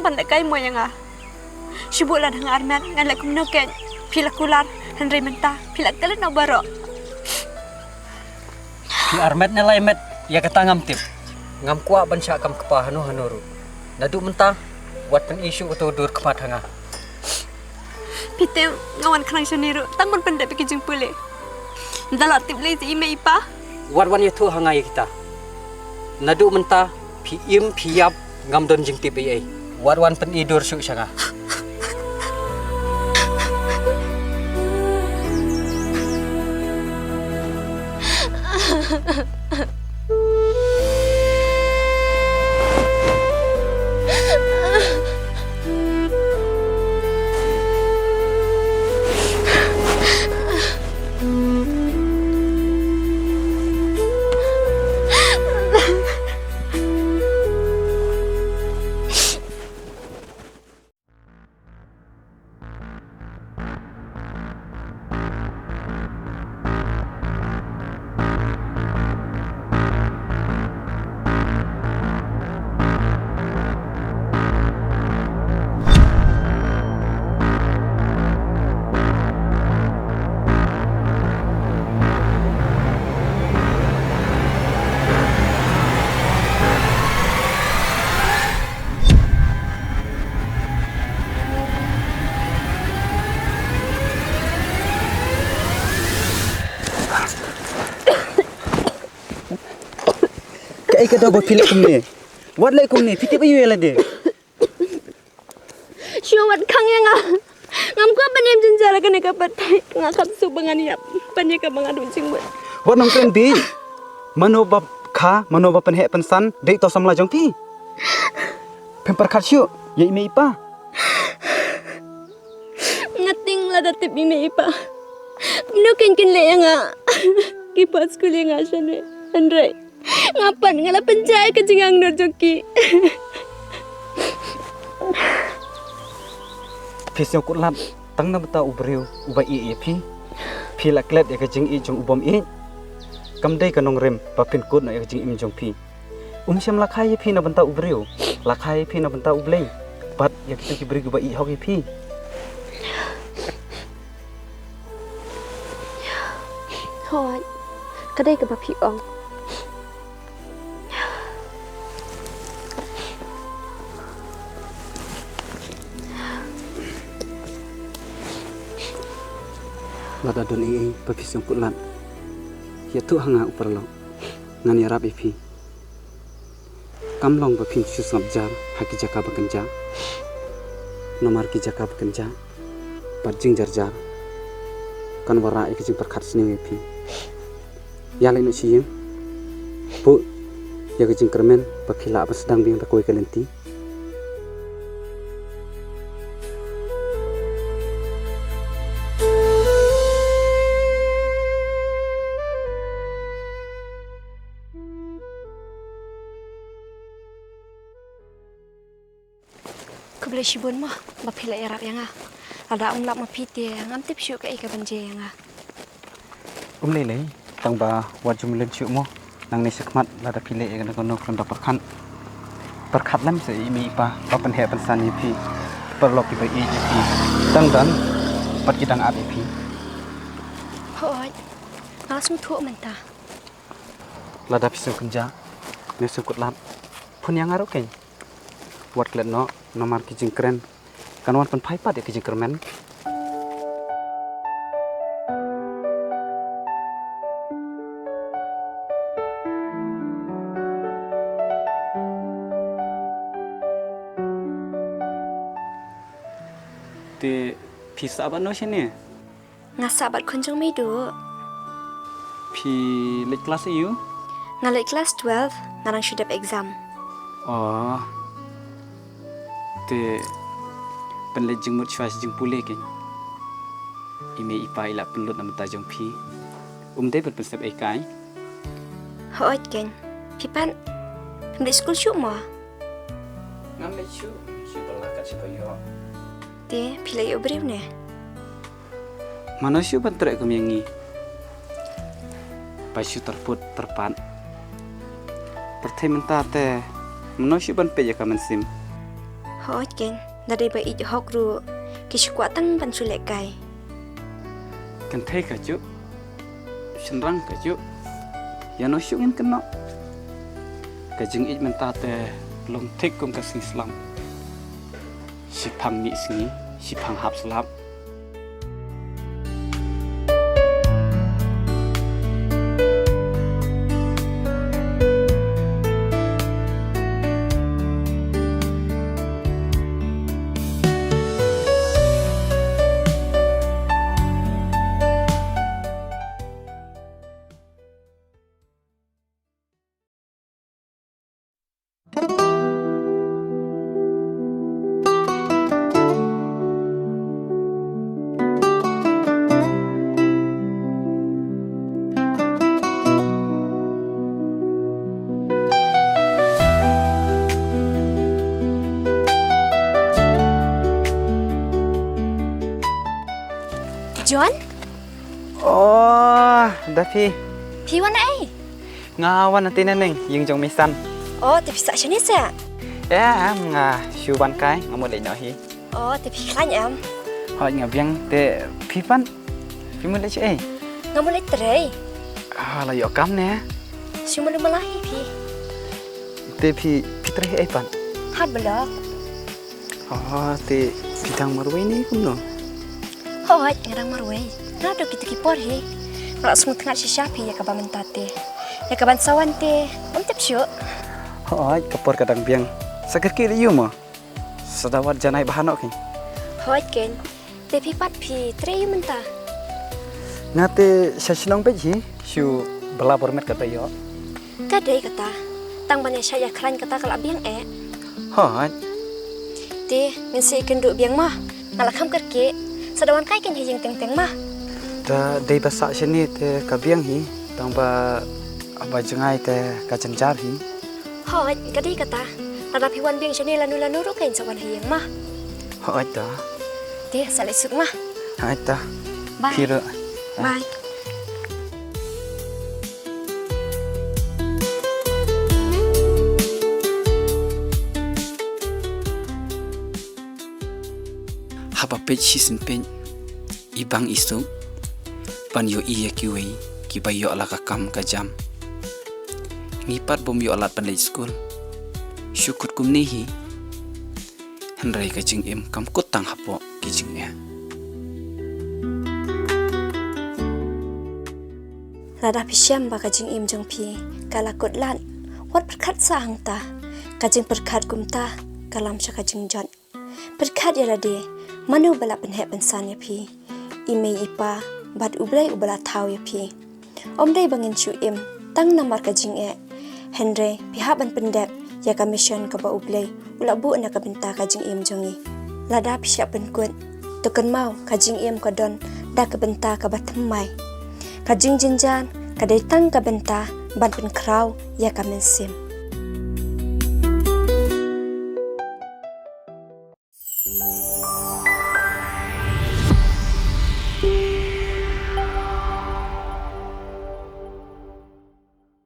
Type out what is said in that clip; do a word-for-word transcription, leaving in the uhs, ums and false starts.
Pynlehkai mo ïa nga. Shu buh lada nga armet ngan leh kumno kein. Phi la kular, hynrei mynta phi la klet noh baroh. Phi armet ne lai met, ïa kata ngam tip. Ngam kwah ban shah kam kpa hano hano ruh. Naduh mynta, wat pyni shuh kato dur khmat ha nga. Phi tip, nga wan khnang shane ruh tang ban pyndep ïa ki jingpule. Ynda la tip lei ïa i mei i pa. Wat wan ïathuh ha nga ïa kita. Naduh mynta, phi im phi ïap, ngam don jingtip ei ei. Wat wan pyni dur shuh sha nga. Kaei kata ba phi leh kumne? Wat leh kumne, phi tip aïu ïa lade? Shu wat khang ïa nga. Ngam kwah ban im jynjar ha kane ka pyrthei. Nga kham suk ba ngan ïap ban ïa kaba nga duh jingmut. Wat nang kren bieit. Mano ba kha, mano ba pynheh pynsan, dei to samla jong phi. Phim pyrkhat shuh ïa i mei i pa. Nga tieng lada tip i mei i pa. Kumno kein kin leh ïa nga. Ki phah skul ïa nga shane. Hynrei nga pat nga la pynjah ïa ka jingangnud jong ki. Phi sngewkhuslai tang na bynta u briew uba ïeit ïa phi. Phi la klet ïa ka jingïeit jong u bym ïeit. Kam dei ka nongrim ba pynkut noh ïa ka jingim jong phi. Um shym la kha ïa phi na bynta u briew, la kha ïa phi na bynta U Blei. Bad ïa kito ki briew kiba ïeit hok ïa phi. Hooid, ka dei kaba phi ong. Lada don ei ei ba phi sngewkhuslai, ïathuh ha nga, u paralok. Ngan ïarap ïa phi. Kam long ba phin shu sngap jar ha ki jaka ba kynjah. Namar ki jaka ba kynjah bad jingjar jar kan wanrah ïa ki jingpyrkhat sniew ïa phi. Ïa leit noh sha ïing. Buh ïa ka jingkyrmen ba phi lah ban sdang biang da kawei ka lynti. Khublei shibun mo ba phi la ïarap ïa nga. Lada ym lap ma phi te ngam tip shuh kaei ka ban jia ïa nga. Um lei lei, tang ba wat ju mlien shuh mo. Nangne shakhmat lada phi leh ïa kano kano khlem da pyrkhat, pyrkhat lem sa ïa i mei i pa ba pynheh pynsan ïa phi, paralok kiba ïeit ïa phi, dang don bad ki dang ap ïa phi. Hooid, nga sngewthuh mynta. Lada phi sngewkynjah ne sngewkhuslai, phone ïa nga ruh keiñ. Wat klet noh, namar ki jingkren kan wan pynphai pat ïa ki jingkyrmen. Te phi sah bad no shane? Nga sah bad khun jong Meidu. Phi leit klas aiu? Nga leit klas twelve, nga dang shu dep exam. Oh. Te pynleit jingmut shuwa sha jingpule keiñ. I mei i pa i la pynlut na bynta jong phi. Um dei ban pynsep ei kai. Hooid keiñ. Phi pat, phim leit skul shuh mo? Ngam leit shuh, shu ba la kat shu ba ïoh. Te phi leit ïoh briew ne? Mano shu ban treh kum ïa ngi. Ba shu tyrpud tyrpad. Pyrthei mynta te mano shu ban peit ïa ka mynsiem. Hooid keiñ, da dei ba ïeit hok ruh, ki shu kwah tang ban shu lehkai. Kynthei ka juh, shynrang ka juh, ïa no shuh ngin kynnoh. Ka jingïeit mynta te long thik kum ka sngi slap. Shiphang mih sngi, shiphang hap slap. John? Oh, da phi. Phi wan ei? Nga wan na tine neng, ïing jong Misan. Oh, te phi sah shane sa? Em, nga shu wan kai, nga mut leit noh hi. Oh, te phi khlaiñ em? Hooid nga biang te phi pat. Phi mut leit shaei? Nga mut leit trei. Ah, la ïoh kam ne? Shu mut mala hi phi. Te phi, phi trei ei pat? Ha block. Oh, te phi dang marwei ne kumno? Hooid, nga dang marwei. Naduh kito ki por hi. Nga la sngewtynnat shisha phi ïa kaba mynta te. Ïa kaban sa wan te, ym tip shuh. Hooid, ka por ka dang biang. Sa kyrkieh ïa u mo. Sa da wad janai bha noh keiñ. Hooid keiñ. Te phi pat phi trei ïa u mynta? Nga te sha shnong beit hi, shu bylla bor met kata ïoh. Ka dei kata. Tang ban ïa shait ïa khlaiñ kata ka la biang eh. Hooid. Te ngin sa ïakynduh biang mo. Nga la kham kyrkieh. Sa da wan kai keiñ ha ïing teng teng mo. Da dei ba sah shane te ka biang hi. Tang ba, ba jngai te ka jynjar hi. Hooid, ka dei kata. Lada phi wan biang shane lano lano ruh keiñ sa wan ha ïing mo. Hooid da. Te sa leit suk mo. Hooid da. Bye. Phi ruh. Bye. Haba peit shisien peit, i bang i suk ban ïohi ïa kiwei kiba ïoh la ka kam ka jam. Ngi pat bym ïoh lad ban leit skul. Shu kut kumne hi. Hynrei ka jingim kam kut tang hapoh ki jingeh. Lada phi shem ba ka jingim jong phi ka la kut lad, wat pyrkhat sa hangta. Ka jingpyrkhat kumta ka lam sha ka jingjot. Pyrkhat ïa lade, mano ba la pynheh pynsan ïa phi? I mei i pa bad U Blei uba la thaw ïa phi. Ym dei ba ngin shu im tang namar ka jingeh. Hynrei phi hap ban pyndep ïa ka mission kaba U Blei u la buh na ka bynta ka jingim jong ngi. Lada phi shah pynkut, to kynmaw ka jingim ka don da ka bynta kaba thymmai. Ka jingjynjar ka dei tang ka bynta ban pynkhraw ïa ka mynsiem.